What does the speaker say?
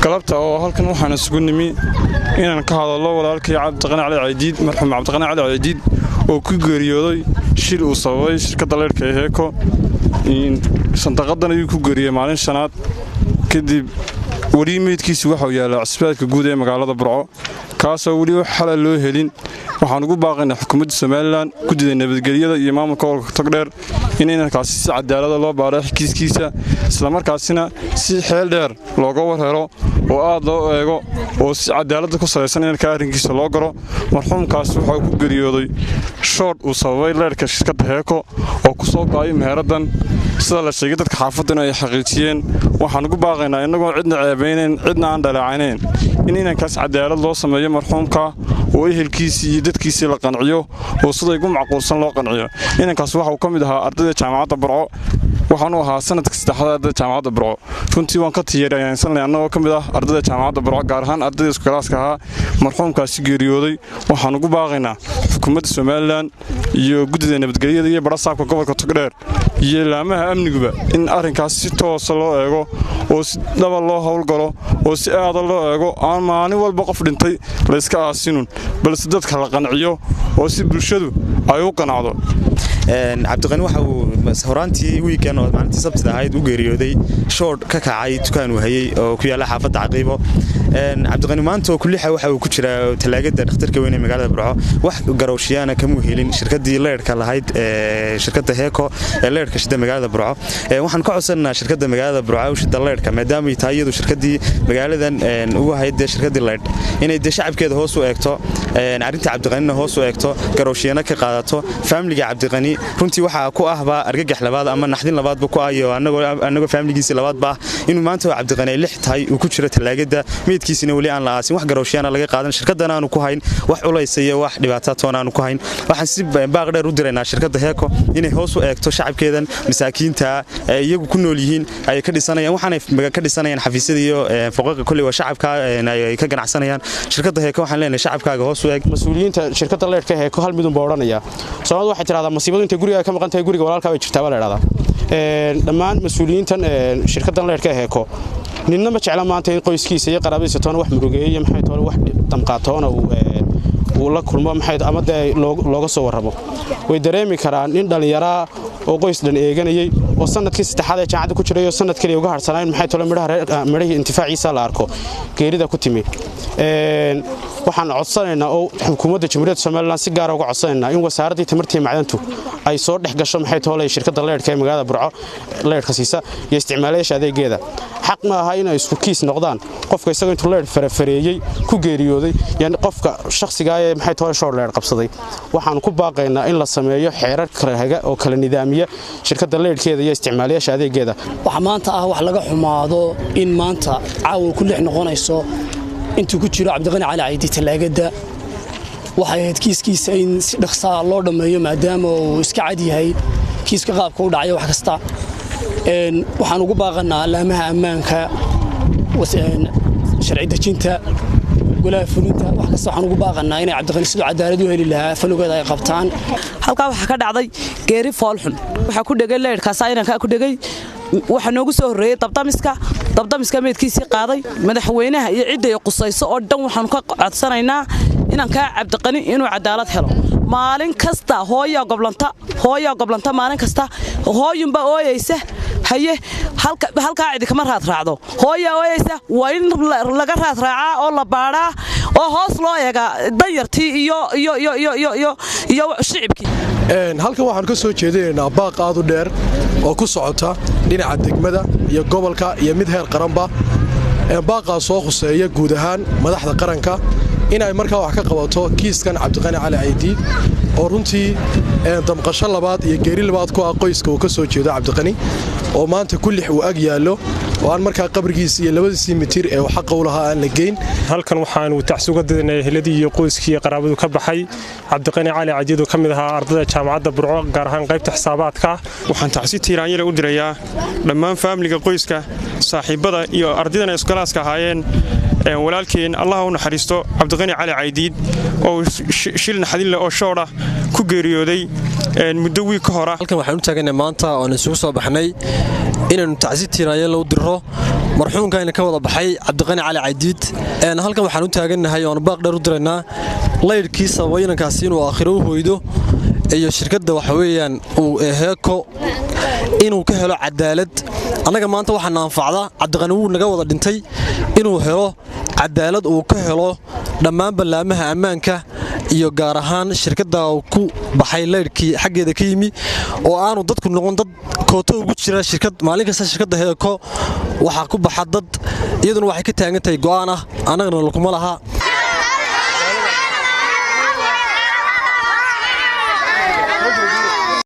Galabta oo halkan waxaan isugu nimi inaan ka hadallo walaalkay Cabdiqani Cali Caydiid, marxuum Cabdiqani Cali Caydiid, oo ku geeriyooday shil uu sababay shirkadda leyrhka ee Heeko. Sandaqadan ayuu ku geeriyey maalin shanaad kadib. Weli meydkiisi waxau yaallaa cusbitaadka guud ee magaalada Burco, kaasoo weli wax xala loo helin. Waxaan ugu baaqaynaa xukuumadda Somalilan, guddida nabadgelyada iyo maamulka gobolka Togdheer in inankaasi si cadaalada loo baaro kiiskiisa, islamarkaasina si xeel dheer looga warhelo oo aad loo eego oo si cadaaladda ku salaysan inanka arrinkiisa loo garo. Marxuumkaasi waxauu ku geeriyooday shoodh uu sababay leyrhka shirkadda Heeko oo ku soo go'ay meheraddan, sida la sheegay dadka xaafadduna ay xaqiijiyeen. Waxaan ugu baaqaynaa, innagoon cidna ceebaynayn, cidna aan dhaleecaynayn, in inankaas cadaalad loo sameeyo marxuumka, oo ehelkiisii iyo dadkiisii la qanciyo oo sida ugu macquulsan loo qanciyo. Inankaas waxauu ka mid ahaa ardayda jaamacadda Burco, waxaanu ahaa sanadka saddexaad ardayda jaamacadda Burco. Runtii waan ka tiyeerayeensanlay annagoo ka mid ah ardayda jaamacadda Burco, gaar ahaan ardayda iskugalaaska ahaa marxuumkaasi geeriyooday. Waxaan ugu baaqaynaa xukuumadda Somalilan iyo guddida nabadgelyada iyo barasaabka gobolka Togdheer iyo laamaha amniguba in arrinkaas si toosa loo eego oo si dhaba loo howlgalo oo si aada loo eego. Aan maalin walba qof dhintay layska aasinun, balse dadka la qanciyo oo si bulshadu ay u qanacdo. Cabdiqani waxa uu horaantii wiigan oo maalintii Sabtida ahayd u geeriyooday shoodh ka kacay dukaan uu hayey oo ku yaalla xaafadda Caqiibo. Cabdiqani maanta oo kulixa waxa uu ku jiraa talaagada dhakhtarka weyn ee magaalada Burco. Wax garowshiyaana kamuu helin shirkadii leyrhka lahayd ee shirkadda Heeko ee leyrhka shida magaalada Burco. Waxaan ka codsanaa shirkadda magaalada Burco shida leyrhka, maadaama ay tahay iyadu shirkadii magaaladan ugu ahayd dee shirkadii leyrh, inay dee shacabkeeda hoos u eegto, arrinta Cabdiqanina hoos u eegto, garowshiyana ka qaadato faamiliga Cabdiqani. Runtii waxaa ku ahba argagax labaad ama naxdin labaadba ku ah, iyo annagoo faamiligiisii labaadba ah, inuu maanta Cabdiqani ay 6 tahay uu ku jiro talaagada, meydkiisina weli aan la aasin, wax garowshiyana laga qaadan, shirkadana aanu ku hayn wax culaysa iyo wax dhibaata toona aanu ku hayn. Waxaan si baaq dheer u diraynaa shirkadda Heeko inay hoos u eegto shacabkeedan masaakiinta ay iyagu ku nool yihiin, ay ka dhisanayaan waxaanay ka dhisanayaan xafiisyada iyo foqaqa. Kolley waa shacabka ay ka ganacsanayaan shirkadda Heeko. Waxaan leenahay, shacabkaaga hoos u eeg. Mas-uuliyiinta shirkadda leyrhka Heeko hal midunba odhanaya. Soomaalida waxay tidhahdaa, masiibadu intay guriga ka maqan tahay guriga walaalkaa bay jirtaa baa la idhahdaa. Dhammaan mas-uuliyiintan shirkaddan leyrhka Heeko ninna ma jecla maanta in qoyskiisa iyo qaraabadiisa toona wax murugeeyo, maxay toona wax damqaatoona uu la kulmo, maxay ama dee looga soo warramo. Way dareemi karaan nin dhallinyaraa oo qoys dhan eeganayey oo sanadkii saddexaad ee jaamacadda ku jiray oo sanad kaliya uga harsanaa in, maxay tole, midhaha midhahii intifaaciisa la arko geerida ku timi. Waxaan codsanaynaa oo xukuumadda Jamhuuriyadda Somalilan si gaara uga codsanaynaa in wasaaraddii tamartii macdantu ay soo dhex gasho, maxay toolay, shirkadda leyrhka ee magaalada Burco leyrhka siisa iyo isticmaalayaasha adeegeeda. Xaq ma aha inay isku kiis noqdaan qofka isagoo intuu leyrh farafareeyey ku geeriyooday, yani qofka shakhsigaa ee, maxay toolay, shoor leyrh qabsaday. Waxaan ku baaqaynaa in la sameeyo xeerar kala haga oo kala nidaamiya shirkadda leyrhkeeda iyo isticmaalayaasha adeegeeda. Waxa maanta ah wax laga xumaado in maanta caawa ku 6 noqonayso intuu ku jiro Cabdiqani Cali Caydi talaagada. Waxay ahayd kiiskiisa in si dhaqsaa loo dhammeeyo, maadaama uu iska cad yahay kiiska qaabka u dhacaya wax kasta. Waxaan ugu baaqanaa laamaha ammaanka, sharci dejinta, golaha fulinta, wax kasta waxaan ugu baaqanaa inay Cabdiqani siduu cadaalad u heli lahaa falowgeeda ay qabtaan. Halkaa waxaa ka dhacday geeri foolxun. Waxaa ku dhegay leyrhkaasaa inankaa ku dhegay. Waxaa noogu soo horreeyey dabdamiska, dabdamiska meydkiisii qaaday. Madaxweynaha iyo cidday qusayso oo dhan waxaanu ka codsanaynaa inankaa Cabdiqani inuu cadaalad helo. Maalin kasta hooyaa goblanta, hooyaa goblanta, maalin kasta hooyunbaa ooyaysa. Haye, halkaa cidi kama raad raacdo, hooyaa ooyaysa. Waa in laga raad raacaa oo la baadhaa oo hoos loo eegaa danyartii iyo shicibkii. Halkan waxaan ka soo jeedinaynaa baaq aad u dheer oo ku socota dhinaca degmada iyo gobolka iyo mid heer qaranba. Baaqaa soo khuseeya guud ahaan madaxda qaranka in ay markaa wax ka qabato kiiskan Cabdiqani Cali Caydiid, oo runtii damqasho labaad iyo geeri labaad ku ah qoyska uu ka soo jeedo Cabdiqani, oo maanta ku 6 uu ag yaallo oo aan markaa qabrigiisi iyo labadiisii mitir ee uu xaqa u lahaa aan la geyn. Halkan waxaanu tacsi uga didnay eheladii iyo qoyskii iyo qaraabadu ka baxay Cabdiqani Cali Caydiid, oo ka mid ahaa ardayda jaamacadda Burco, gaar ahaan qaybta xisaabaadka. Waxaan tacsi tiiraanyale u dirayaa dhammaan faamiliga, qoyska, saaxiibbada iyo ardaydana iskulaaska ahaayeen walaalkeen, Allah u naxariisto, Cabdiqani Cali Caydiid, oo shil naxdinleh oo shoodha ku geeriyooday muddo wiig ka hora. Halkan waxaan u taaganay maanta oon isugu soo baxnay inaynu tacsi tiiraanyale u dirro Marxuumkayna ka wada baxay Cabdiqani Cali Caydiid. Halkan waxaan u taagannahay oonu baaq dheer u diraynaa laydhkii sababay inankaasi inuu aakhiro u hoydo iyo shirkadda waxa weeyaan uu Heeko inuu ka helo cadaalad. Annaga maanta waxaana anfacda Cabdiqani wuu naga wada dhintay, inuu helo cadaalad, uu ka helo dhammaan ballaamaha ammaanka iyo gaar ahaan shirkadda uu ku baxay laydhkii xaggeeda ka yimi, oo aanu dadku noqon dad kooto ugu jira shirkad. Maalin kasta shirkadda Heeko waxaa ku baxa dad, iyaduna waxay ka taagan tahay go'aan ah annagana lakuma laha.